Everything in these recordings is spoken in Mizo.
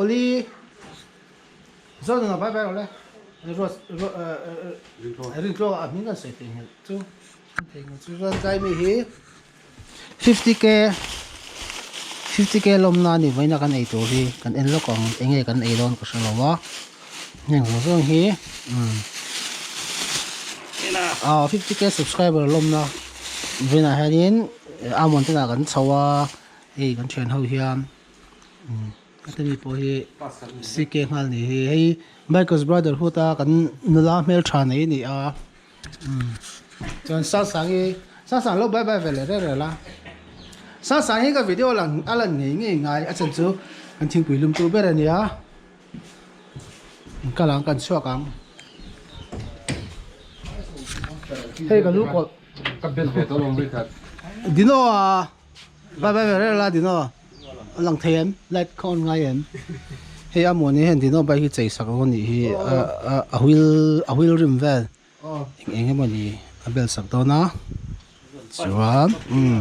Oli Zonuna bye bye rawh le Ruat Rintluanga a hming kan sawi thei nghilh chu thei nghilh chu chuan tlai mi hi 50k 50k lawmna a ni vawiin a kan ei tur hi kan en lawk ang eng nge kan ei dawn ka hre lo a heng zawng zawng hi umm ah 50k subscriber lawmna vawiinah hianin almond te ah kan chho a hei kan thian ho hian umm hemi pawh hi ck nghal ni hi hei Michael's brotherhood a kan nula hmeltha nei a ni a. Chuan Sangsangi Sangsang lo bye bye ve leh reng reng la Sangsang hi ka video lang a lan ngei ngei ngai a chan chu kan thingpui lum tur ber a nia ka lang kan chhuak ang hei ka lu kawlh ka bel ve tawh lawm rikhat Dino a bye bye ve reng la Dino a lang thei em light kha on ngai em hei a muani hian Dino bike hi chei sak ang anih hi a wheel a wheel rim vel eng eng emaw ni a bel sak dawn a chuan umm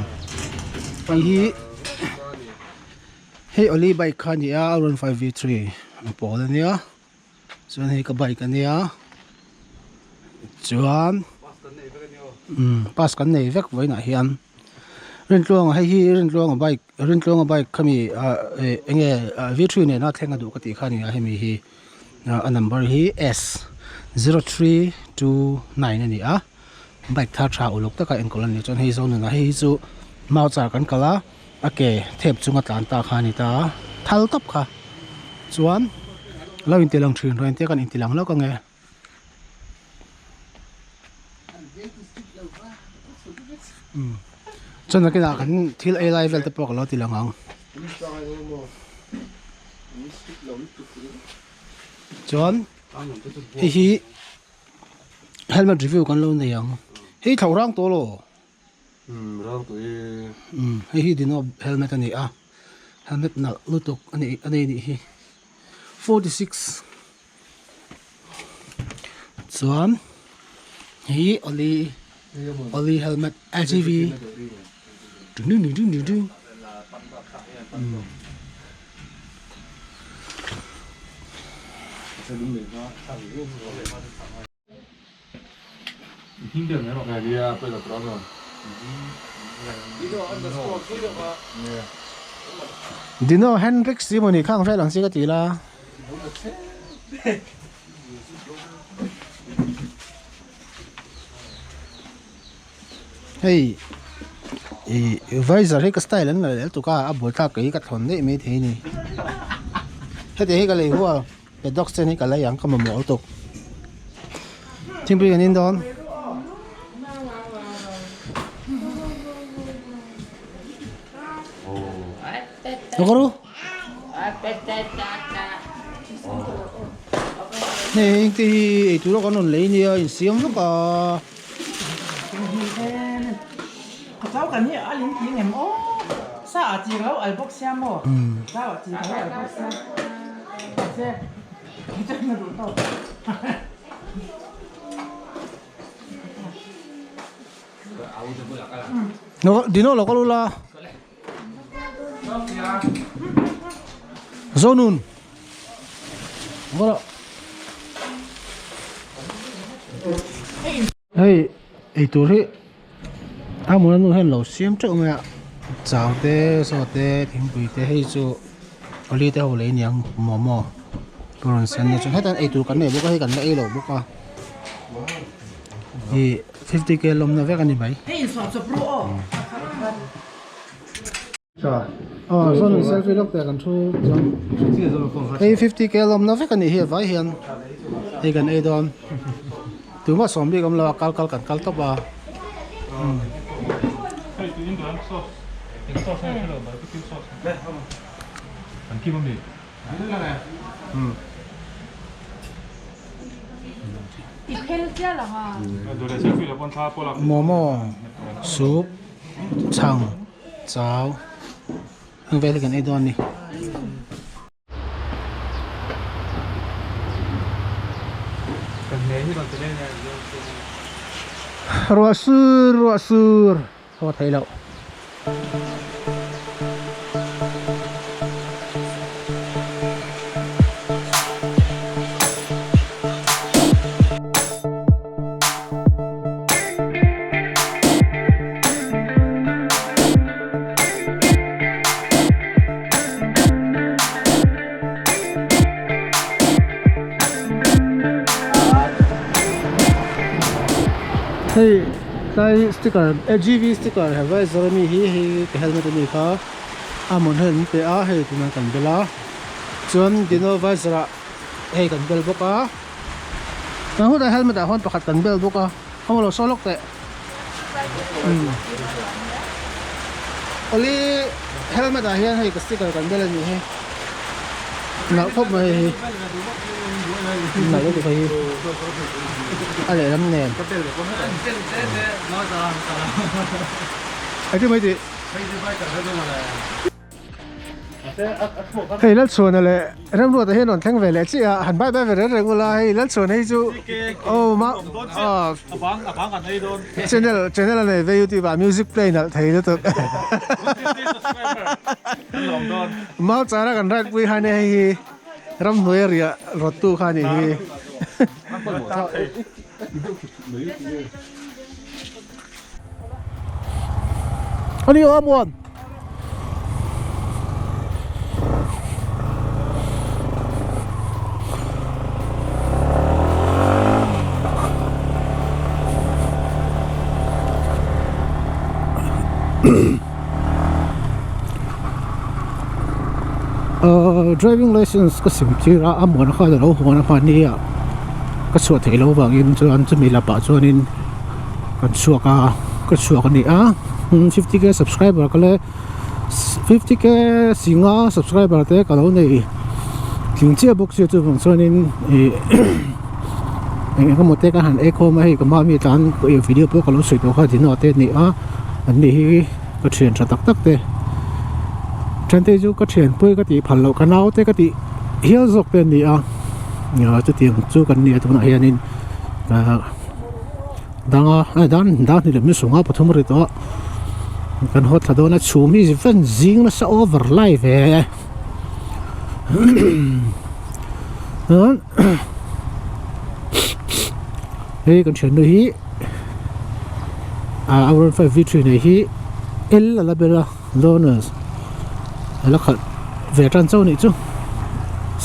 hei hi hei Oli bike kha a ni a R15V3 a pawl a nia chuan hei ka bike a nia chuan umm pass kan nei vek vawiinah hian Rintluanga hei hi Rintluanga bike Rintluanga bike khami ah eh eng nge V3 nena thleng a duh ka tih kha a ni a hemi hi a number hi S 0329 a ni a bike thar tha uluk taka enkawl a ni chuan hei Zonuna hei hi chu mau char kan kal a a ke thep chunga tlan ta kha a ni ta a thal tawp kha chuan lo intilang thin rawh engtia kan intilang lawk ange. Chuan nakinah kan thil ei lai vel te pawh ka lo ti lang ang. Chuan hei hi helmet review kan lo nei ang. Hei thlauh rang tawh lo. Rang tawh e. Hei hi Dino helmet a ni a. Helmet nalh lutuk a ni a nei nih hi. 46 chuan hi Oli Oli helmet LGV ding ding ding ding ding Dino Hendrix tih emaw ni khang vel ang chi ka ti la. Hei ih visor hi ka style an la leh lutuk a a buaithlak kei hi ka thlawn daih mai thei a ni. Hetiang hi ka lei hual. Paddock chen hi ka lei ang ka mamawh lutuk. Thingpui kan in dawn. Lo ru. Hei heng te hi eitur a kan rawn lei nia insiam vek a. Chau kan hi a ling tling em aw. Sa a chi lo al bawk sia maw? Chau a chi lo al bawk sia. Mahse kei chuan ka duh tawk. Dino lo kal ula. Zonun. Hei eitur hi a hmun a nu hian lo siam teuh mai a chau te saw te thingpui te hei chu oli te ho lei aniang momo ka rawn sen a chuan hetah hian eitur kan nei bawk a hei kan la ei lo bawk a ih 50k lawmna vek a ni mai. Aw sawn in selfie lawk teh kan thu chuan hei 50k lawmna vek a nih hi a vai hian hei kan ei dawn tumah sawm bik awm lo a kal kal kan kal tawp a. Momo soup chhang chau heng vel hi kan ei dawn a ni. Ruah sur ruah sur haw thei loh. Hei tlai sticker GV sticker he visor ami hi hei ka helmet ami kha a mawn hian an pe a hei tunah kan bel a chuan dino visor ah hei kan bel bawk a kan hunah helmet ah huan pakhat kan bel bawk a a maw lo saw lawk teh umm awle helmet ah hian hei ka sticker kan bel a nih hi nalh khawp mai hei hi nalh lutuk hei hi a lehlam nen engtin mai tih. Hei Lalchhuana leh Remruata hian rawn thleng ve leh chiah a, han bye bye ve reng reng ula, hei Lalchhuana hi chu aw ma aw channel channel a nei ve youtube ah music play nalh thei lutuk mau chara kan ride pui khan hei hi ramhnuai a riah rawt tu kha a nih hi. Ani aw muan. Driving license ka sim tir a a muan khan a lo hawn a hmani ah ka chhuah theih loh avangin chuan chumi lapah chuanin. Kan chhuak a ka chhuak a ni a 50k subscriber ka le 50k singa subscriber te ka lo nei tling chiah bawk sia chuvang chuanin ih eng eng emaw te ka han ei khawm a hei ka hma mi tan video pawh ka lo sawi tawh kha dino te a ni a an ni hi ka thian tha tak tak te then te chu ka thianpui ka tih phal loh ka nau te ka tih hial zawk te an ni a chutiang chu kan ni a tunah hianin ah. Danga a dan dan hi lem ni sunga pathum ri tawh kan haw thla dawn a chhum hi ven zing nasa over lai ve hei kan thiannu hi a R 5 V 3 nei hi L a la ber a learners a la khalh ve tan chauh a nih chu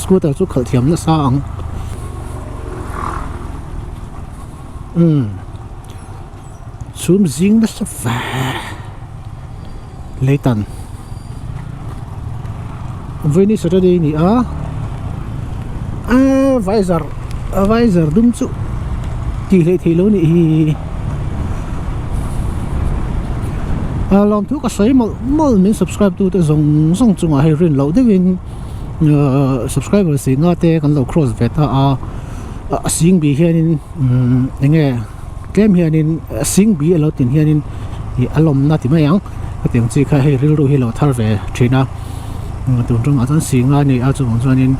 scooter chu khalh thiam nasa ang. Umm chhum zing nasa ve leitan vawiin hi saturday a ni a aaa visor visor dum chu tih hleih theih loh a nih hi a lawmthu ka sawi mawlh mawlh min subscribe tu te zawng zawng chungah hei rin loh deuhin ahh subscriber zinga te kan lo cross ve ta a. A sing bi hianin umm eng nge tlem hianin a sing bi a lo tin hianin ih a lawmna ti mai ang hetiang chi kha hei rilru hi a lo thar ve thin a tun tangah chuan sing a ni a chuvang chuanin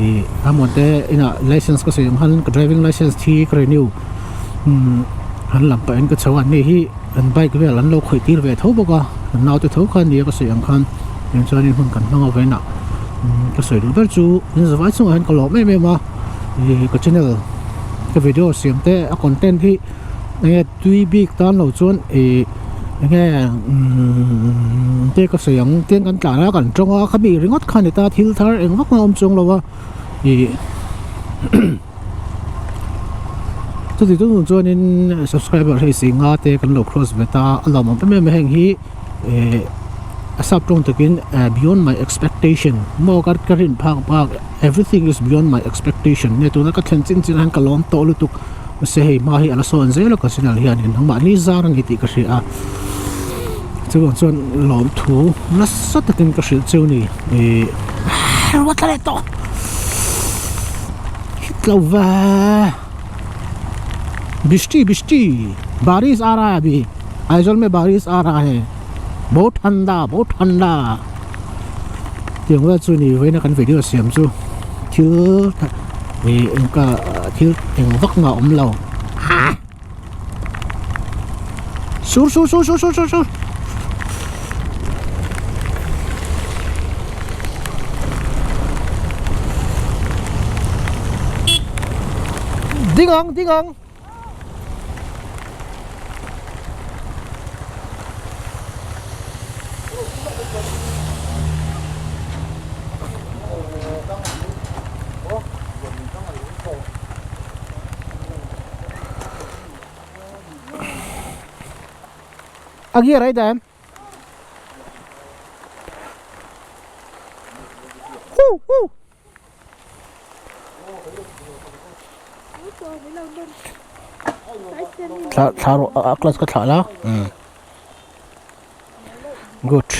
ih a mawn te inah license ka sawi ang khan ka driving license hi ka renew umm an lam pahin ka chho a ni hi an bike vel an lo khawih tir ve tho bawk a an naute tho kha a ni a ka sawi ang khan tiang chuanin hun kan hmang avengah ka sawi duh ber chu in zavai chungah hian ka lawm em em a. Ih ka channel ka video siam te a content hi enge tui bik tan lo chuan ih enge umm te ka sawi ang tiang kan tlan a kan tawng a khami ringawt kha a ni ta thil thar eng vak a awm chuang lo a ih chuti chu nun chuanin subscriber hei singa te kan lo cross ve ta a lawmawm em em a heng hi. Eh a sap tawng takin eh beyond my expectation maw ka ka rin phak bak everything is beyond my expectation nge tuna ka thlen chin chin ah hian ka lawm tawh lutuk mahse hei hma hi a la sawn zel a ka channel hianin nangmahni zar a ni tih ka hria a chuvang chuan lawm thu nasa takin ka hrilh cheu a ni ih ruat thla leh tawh hit lo ve bishti bishti barish aa raha hai abhi. Aizawl mein barish aa raha hai bahut thanda bahut thanda tiang vel chu ni vawiin a kan video siam chu thil ih engka thil eng vak nga awm lo sur sur sur sur sur sur. Ding ang ding ang. A gear ai dah em? Hu hu. Thla thla rawh a clutch ka thlah la. Good.